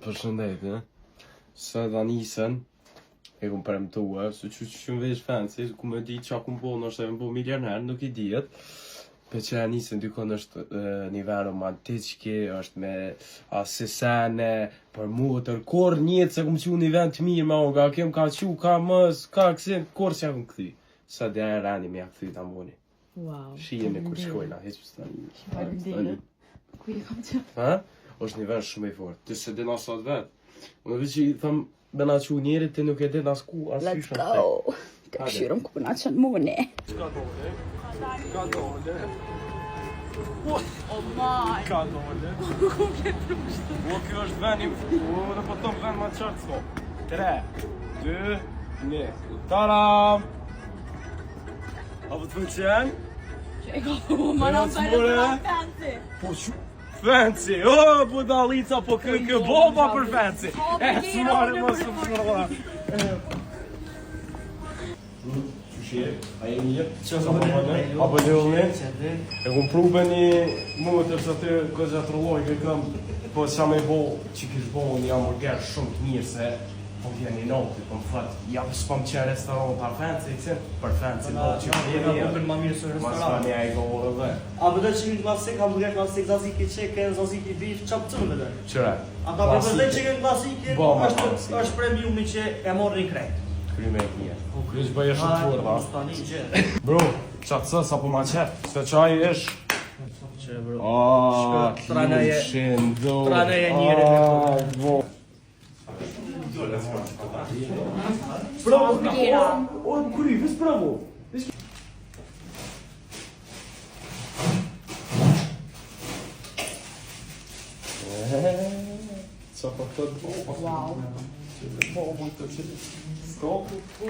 Përshëndetje. Sot Anisën e kum premtue, se që që më vesh fancy, ku me di qa kum bo, nështë e më bo milioner, nuk i dihet. Pe që Anisën dikon është e, një vend romantike, është me asesene, për motër, kur njetë se kum qu një vend të mirë me oga, kem ka qu, ka mës, ka kësim, kur s'ja kum kthy. Sot ja e rani me ja kthy ta mboni. Wow. Shihemi kur shkojna, hiq pse Faleminderit. Ku i kam qenë? Ha? është një vend shumë i fortë. Ti se din as atë vet. Unë veç i tham me na çu njëri ti nuk e din as ku, as Let's qysh go. Të këshyrëm ku na qenë mune. Ka dole. Ka dole. Oh my. Ka dole. Ku ke prushtë? O, kjo është veni, o, në po thom vend ma qartë s'ko. 3, 2, 1. Taram! A po të pëlqen? Që e ka po më në more. fancy. Po që... Fancy, o, oh, budallica, po kë kë bomba për fancy. E, s'marrë mos të përra. Qysh je? A je mirë? Që sa po bëne? A po lëllni? E kum pru për një motër që aty këgja të rëlloj kë këm, po qa me bo që kish bo një hamburger shumë të mirë se po vjen një noti, po më thot, ja po s'po më qenë restorant pa fancy, kësin, për fancy, po që Na vjen na një. bukën ma mirë se Mas restorant. tani ai go edhe. A bëde chicken klasik, hamburger klasik, zaziki chicken, zaziki beef, çap të bëde. Qëre? Ata po bëde chicken klasikin, Bo, ma është klasik. është premiumi që e marrin krejt. Kryme e tije. Veç bëje shumë të fortë, ha? Tani gjë. Bro, qatë së, sa po ma qef, se qaj ish. Që bro. Ah, Shko, trajneje- klushin, do. trajneje njerin e Ah, bo. Bravo, Hamburgera. O, kry, vis bravo. Vis Qa po të bo? Wow. Po, po, të që S'ka po, po.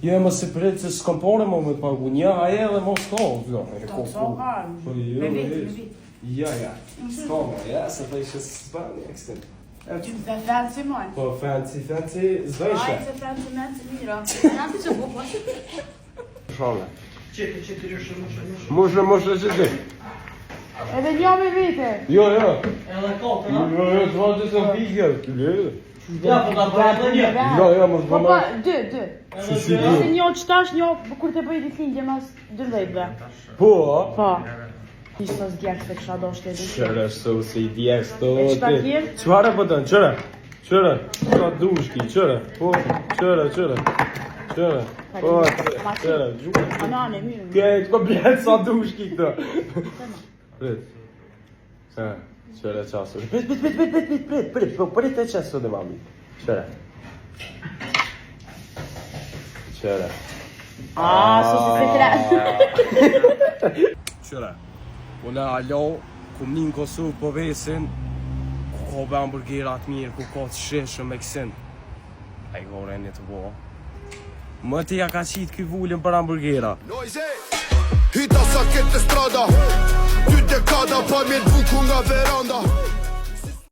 Jo, mos e prit se s'kam pare më me të pagu. Një, aje edhe mos ka, jo, e ko, sa po. ka? Po, jo, Me veti, hiç. me veti. Ja, ja. S'ka më, ja, se tha ishe s'ban, ja, kësin. E, Që të fancy moj. Po, fancy, fancy, zbajshe. Ai se fancy man se mira. Fancy që po po. Shone. Qeti, qeti, rëshë, mushë, mushë. Moshe, moshe, që ti. Edhe një me vete. Jo, jo. Edhe katër, Jo, a? jo, jo, të vazhdo të pikë. Jo, Ja, po ta bëj edhe një. jo, jo, mos Po bëma. po, dy, dy. Si, si, Ose dy. një qëtash, një kur të bëj ditëlindje mas 12-ve. Po, a? Po. Ishte sos djegë se kisha dashtë e di. Qëre, sosi i djegës të E qëta tjerë? Qëfare po tënë, qëre? Qëre, sa dushki, qëre, po, qëre, qëre, qëre, po, qëre, gjuhë. Anane, mirë. Kejt, komplet sa dushki këto. Prit. Ha, qëre qasur. Prit, prit, prit, prit, prit, prit, prit, prit, po, prit e qasur dhe mami. Qëre. Qëre. Ah, sosi sekret. Qëre, unë alo, ku më në Kosovë po vesin, ku ka be hamburgera të mirë, ku ka të shishëm me kësin. A i gore një të bo. Më ti ja ka qitë ky vulën për hamburgera. Noize Hita sa këtë strada Dy dekada pa mjet buku nga veranda.